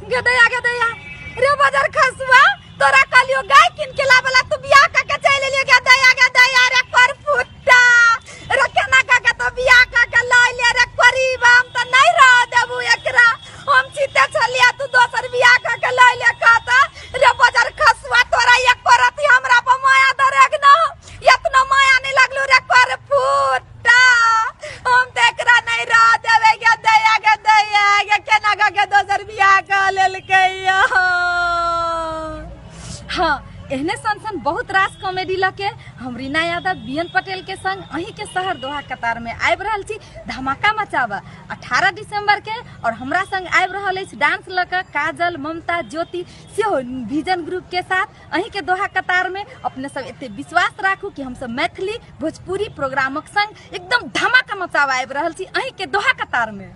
गदैया गदैया रे बजर खसुआ, तोरा कहलियो गाय किन के लाबला, तू बियाह क के चलि एलियो। गदैया गदैया रे कर फुट्टा रे, केना क के तो बियाह क के लऽ ले रे करीब। हम तऽ नहीं रह देबू एकरा, हम चिते छलिया, तू दोसर बियाह क के लऽ ले। कहता रे बजर खसुआ, तोरा एक करती हमरा पर माया दरेग न, एतना माया नहीं लगलू रे कर फुट्टा। हम तऽ एकरा नहीं रह देबै। गे दैया गे दैया गे, केना कऽ के दोसर बियाह कऽ लेलकै। हाँ, एहने सन सन बहुत रास कॉमेडी लऽ के हम रीना यादव बी एन पटेल के संग अहीं के शहर दोहा कतार में आबि रहल छी धमाका मचाबऽ 18 दिसंबर के। और हमरा संग आबि रहल अछि डांस लऽ कऽ काजल, ममता, ज्योति सेहो विजन ग्रुप के साथ अहीं के दोहा कतार में। अपने सब एते विश्वास राखू कि हमसब मैथिली भोजपुरी प्रोग्रामक संग एकदम धमाका मचाबऽ आबि रहल छी अहीं के दोहा कतार में।